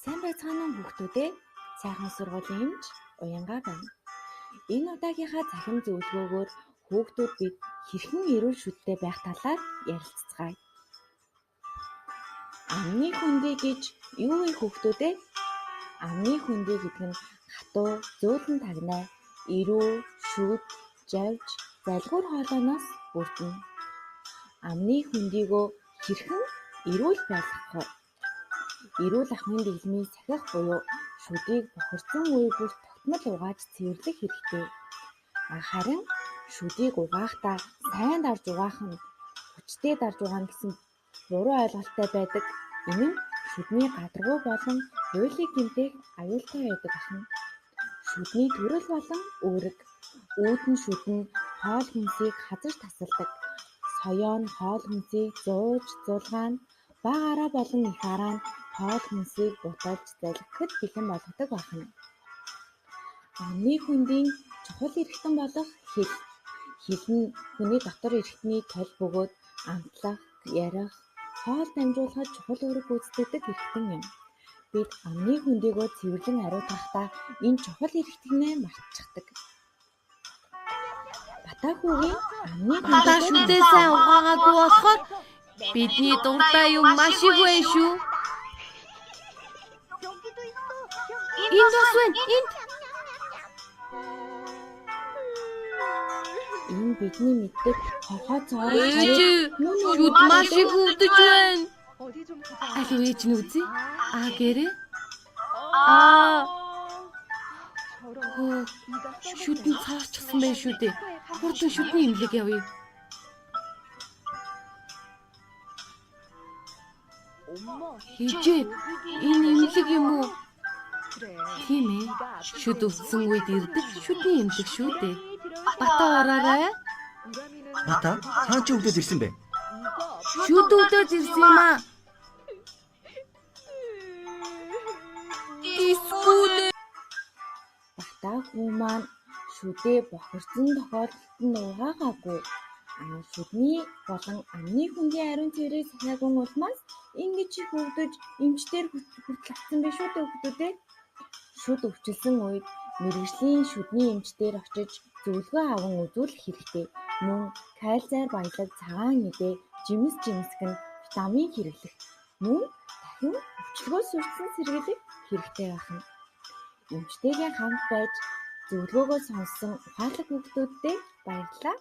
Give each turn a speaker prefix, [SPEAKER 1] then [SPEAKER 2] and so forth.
[SPEAKER 1] Сайн байцгаана уу хүүхдүүдээ? Сайхан сургуулийн эмч Уянга байна. Энэ удаагийнхаа цахим зөвлөгөөгөөр хүүхдүүд бид хэрхэн эрүүл шүдтэй байх талаар ярилцацгаая. Амны хөндий гэж юу вэ хүүхдүүдээ? Амны хөндий гэдэг нь хатуу, зөөлөн тагнай, эрүү, шүд, жавж, залгуур хоолойноос бүрдэнэ. Амны хөндийгөө хэрхэн эрүүл байлгах вэ? Эрүүл ахуйн дэглэмийг сахих буюу шүдийг бохирдсон үе бүр тогтмол угааж цэвэрлэх хэрэгтэй. Харин шүдийг угаахдаа сайн дарж угаах нь хүчтэй дарж угаана гэсэн буруу ойлголттой байдаг. Энэ нь шүдний гадаргуу болон хуулийг гэмтэх аюултай байдаг ахна. Шүдний төрөл болон үүрэг. Үүдэн шүд нь хоол хүнсийг хазаж тасалдаг. Соёо нь хоол хүнсийг зууж, зулгаана. Бага араа болон их араа нь хоол хүнсийг буталж залгихад бэлэн болгодог байна. Амны хөндийн чухал эрхтэн болох хэл. Хэл нь хүний дотор эрхтний тол бөгөөд амтлах, ярих, хоол дамжуулахад чухал үүрэг гүйцэтгэдэг эрхтэн юм. Бид амны хөндийгөө цэвэрлэн ариутгахдаа энэ чухал эрхтнээ мартчихдаг. Бата хүүгийн амны
[SPEAKER 2] Бата шүдээ сайн угаагаагүй болохоор бидний дуртай юм маш их байна шүү. Энд бас байна. Энд.
[SPEAKER 1] Энэ бидний мэддэг хорхой цоорог
[SPEAKER 2] Ээж шүд маш их өвдөж байна. Алив ээж нь үзье. Аа гэрээ. Аа. Хөө шүд нь цаарчихсан байх шүү дээ. Хурдан шүдний эмнэлэг явъя. Ээжээ, энэ эмнэлэг юм уу? Тийм ээ. Шүд өвдсөн үед ирдэг шүдний эмнэлэг шүү дээ. Бата ороорой.
[SPEAKER 3] Бата, хаан чи өвдөд ирсэн бэ?
[SPEAKER 2] Шүд өвдөж ирсэн юм аа. Дискүлээ.
[SPEAKER 1] Бата хүү маань шүдээ бохирдсон тохиолдолд нь угаагаагүй. Шүдний болон амны хөндийн ариун цэврийг сахиагүй улмаас ингэж их өвдөж эмч дээр хүртэл очсон байх шүү дээ хүүхдүүдээ. Шүд өвчлөсөн үед мэргэжлийн шүдний эмч дээр очиж зөвлөгөө аван үзүүлэх хэрэгтэй. Мөн кальциар баялаг цагаан эдээ, жимс жимсгэн, витамин хэрэглэх. Мөн дахин өвчлөгөө суртсан сэргийлэх хэрэгтэй байна. Эмчтэйгээ хамт байж зөвлөгөөгөө сонссон ухаалаг хүүхдүүддээ баярлалаа.